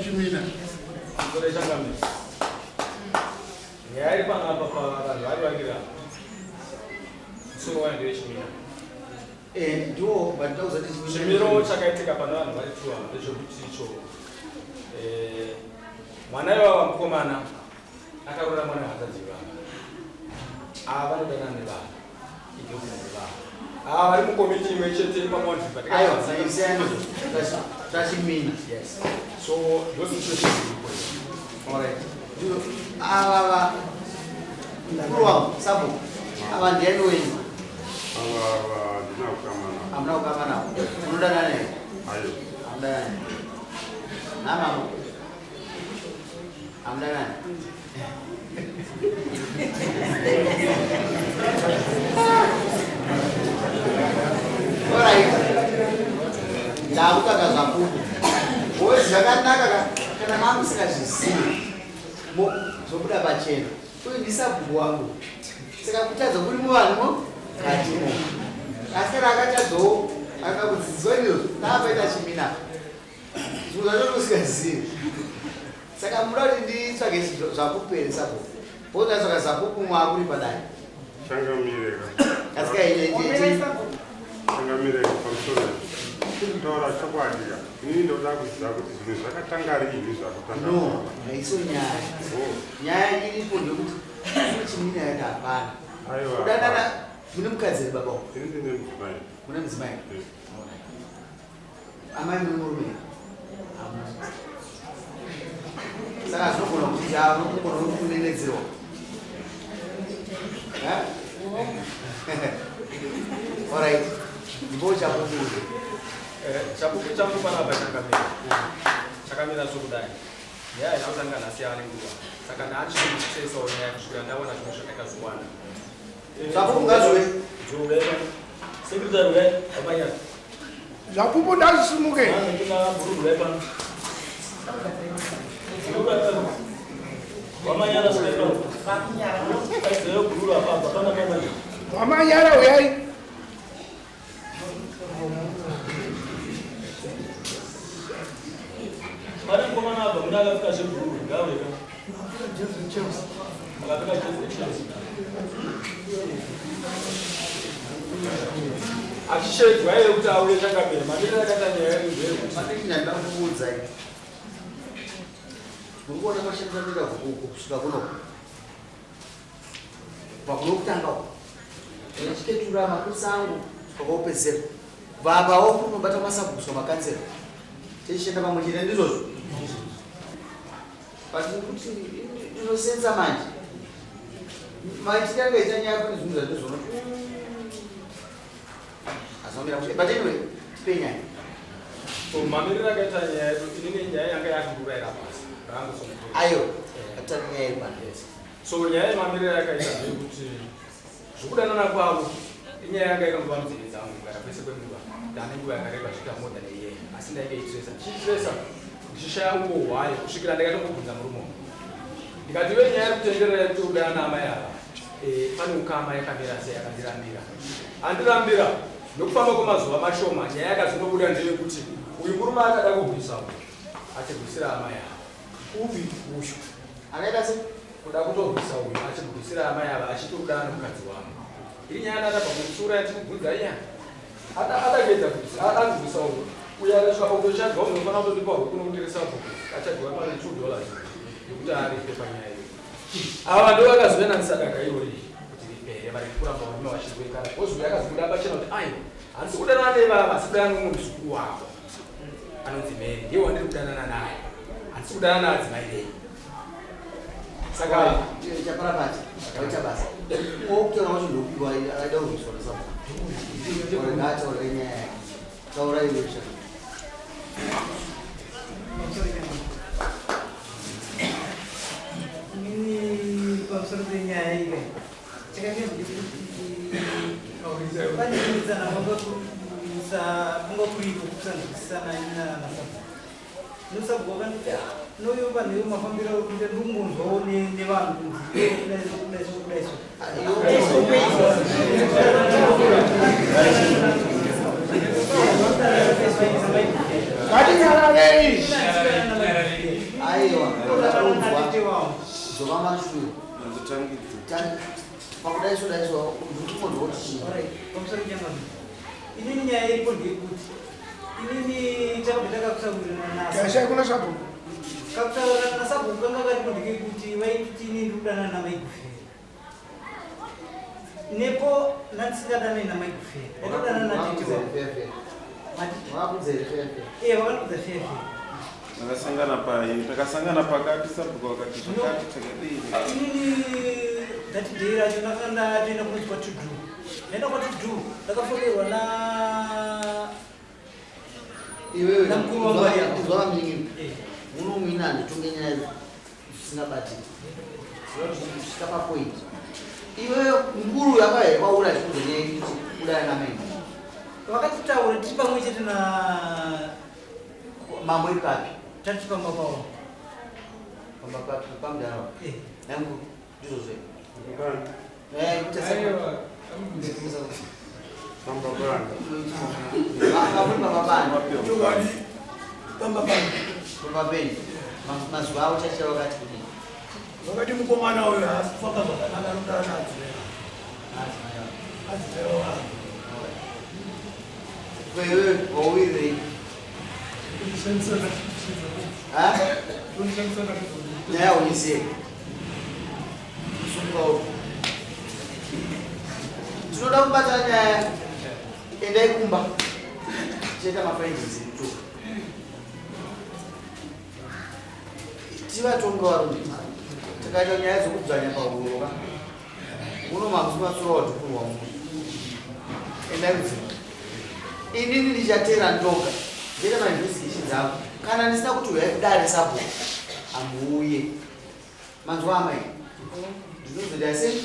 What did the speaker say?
Chimina. Nyaya iri panapa pavanhu vari vaviri apa. Musoro wayo ndewechimina. Eh, ndiwo vanditauza kuti chimiro chakaitika pane vanhu vari two ava ndechekuti icho eh, mwana ivava mukomana akaroora mwana wehanzvadzi ivava ava vanodanana nevana igirlfriend yevana ava vari mukomiti imwe chete pamonzi Aiwa, siyana tachimina. Yes, so ndo situation iripo. Alright. Ndiyo ava va mukuru wangu sabo ava ndiani wenyu? Ava handina kukama navo. Hamuna kukama navo. Munodanana here? Ayo. Hamudanani. Namama. Hamudanani. Alright. Ndakutsvaga zvapupu. Boys zvakanaka ka kana mamusingazvizivi zvobuda pachena. Uyu ndisabhuku wangu. Saka kutadza kuri muvanhu mo katimo. Asi kana akatadzawo akakudzidziswa izvozvo taapaita chimina. Zvinhu zvacho usingazivi. Saka muda kuti nditsvage zvapupu here sabhuku? Botatsvaka zapupu mwakuri padare. Changamire ka. Asi ka ine Changamire ka pamusoro. Kutaura chokwadi ka. Inini ndoda kuziva kuti zvinhu zvakatanga riini zvakutanga. No, haiso nyaya. Oh. Nyaya iripo ndekuti kune chimina yati hapana. Aiwa. Kudanana mune mukadzi here baba? Ini ndine mudzimai. Mune mudzimai? Eh. Amai mune murume here? Hamuna. Saka zvinogona kuti unogona kunenedzerwa. Eh? Alright. Ndipo chapupu. Chapupu changu panapa chakamira chakamira sokudai. Nyaya haina kutanga nhasi, yava nenguva, saka ndaachichisesawo nyaya kusvikira ndawana zvimwe zvandakazowana. Zvapupu ngazviwe. Secretary we amanyana. Zvapupu ndazvisimuke. Kuna bhururu wepano. Wamanyara sipeno. Aizeyo bhururu apa apa pana pamanya. Wamanyara uyai. Pane mukomana abva muna akapfeka zvebhururu ngaweka. Akapfeka jezi reChelsea. Achishedzwa iye kuti auye chakamira mamiriro akaita nyaya yedu ndeyekuti Mandiki ndanda kukuudzai. Muri kuona mashandisa ndoita huku kusvika kunoku. Pakunokutanga uku. Ndichiketura mapurisa angu pakaopedzera. Baba kunobata masabhuku makanzera. Tichishanda pamwe chete ndizvozvo. But kuti ndinosenza manje. Maitiro akaita nyaya pane zvinhu zvandizvoona. Azomira kuti but anyway, tipe nyaya. So mamiriro akaita nyaya yedu, inini nyaya yanga yakunduraira basa rangu somutori. Ayo, atari nyaya iri pano. So nyaya yemamiriro yakaita ndeyekuti zvekudanana kwavo inyaya yanga yakangova munzeve dzangu kugara kwese kwenguva. Ndane nguva yakareba zviita more than a year, asi ndainge ichitresa ndichitresa ndichishaya uwo hwayo kusvikira ndakatombobvunza murume wangu ndikati iwe, nyaya yekutenderera yekuti udanana naamai ava pane ukama yakamira sei? Akandirambira, andirambira. Nokufamba kwemazuva mashoma nyaya yakazonobuda ndeyekuti uyu murume akada kurwisa uyu achirwisira amai ava. Upi? Uyu. Akaita se Kuda kutorwisa uyu achirwisira amai ava achiti kudana nomukadzi wangu. Iri nyaya ndakabva kumusura yachimubvunza iya adagedza arwisa uyu uyu akasvika pakutochadwa unofanira kutondipa huku nokuti resabhuku achadyiwa mari $2 yekuti aripe panyaya iyo. Ava ndo vakazoyananisa daka irori kuti ripere vari kuramba varume vachirwekana because uyu akazobuda pachena kuti aiwa, handisi kudanana nevava, asi kudanana nomumwe muzukuru wavo anonzi Mary, ndiye wandiri kudanana naye, handisi kudanana naadzimai venyu. Saka Chaparapati waita basa okutaura wacho ndokupiwa akaida kurwiswa nasabhuku. Ngaataurire nyaya yake. Taura iwe sha. Inini pamusoro penyaya iyi chakange ndechekuti pane kuudzana kwanga kuripo kusanzwisisana nasabhuku. Nosabhuku wakanditi noyo vanhu ivo mafambiro ari kuita ndikungonzwawo nevanhu kunzi kudai so kudai so kudai so. Ngatinyararei. Dzoka mashure. Pakudaiso daiso ndikumonzwa kuti chii. Alright, pamusoro changamire. Inini nyaya iripo ndeyekuti inini takabva takakusawirirana naso. Yashai kuna sabhuku. Kakutaurana nasabhuku kanga karipo ndekekuti vaititi inini ndiri kudanana namai Gufera. Nepo ndandisingadanani namai Gufera. Ndaitodanana natete wangu. Mati? Vakakudza here fair fair? Eh, vakandikudza fair fair. Takasangana pai, takasangana pakati, sabhuku vakati zvakati takadii. Inini that day racho ndakanga ndatoenda kunonzi kwaTudu. Ndaenda kwaTudu ndakafonerwa na Iwewe Namukuru wangu ari apa. inzwa vamunin'ina. Eh. Muno muina handitonge nyaya dzisingabatiki. Kusvika papoint. Iwewe mukuru uyu akauya kwauri achikuudza nyaya yekuti kudana namai. Vakatitaura tiri pamwe chete na Mambo iri papi? Tati pamba pavo. Pamba papi pamudhara wako. Eh. Nangu ndizvo zve. Bani. Eh, kuita se- Aiwa. Pamba bani. Vamwe pamba bani. Chokwadi pamba pano. Pamba penyu. Mazuva avo chacha vakati kudii? Vakati mukomana uyu haasi kufamba zvakanaka anodana naadzimai. Adzimai wangu. Wewe wauwirirei? Ha? Nyaya uiziye. Sunga uko. Tinoda kubata nyaya. Endai kumba. Tichaita mafindings edu. Tivatonge varume. Takaita nyaya dzekudzvanya pahuro ka. Muno makumatsura watukurwa muno. Endai kudzimba. Inini ndichatera ndoga. Ndichaita mainvestigation dzangu. Kana ndisina kuti uyai kudare sabhuku, hamuuye. Manzwa amai? Ndinozoita sei?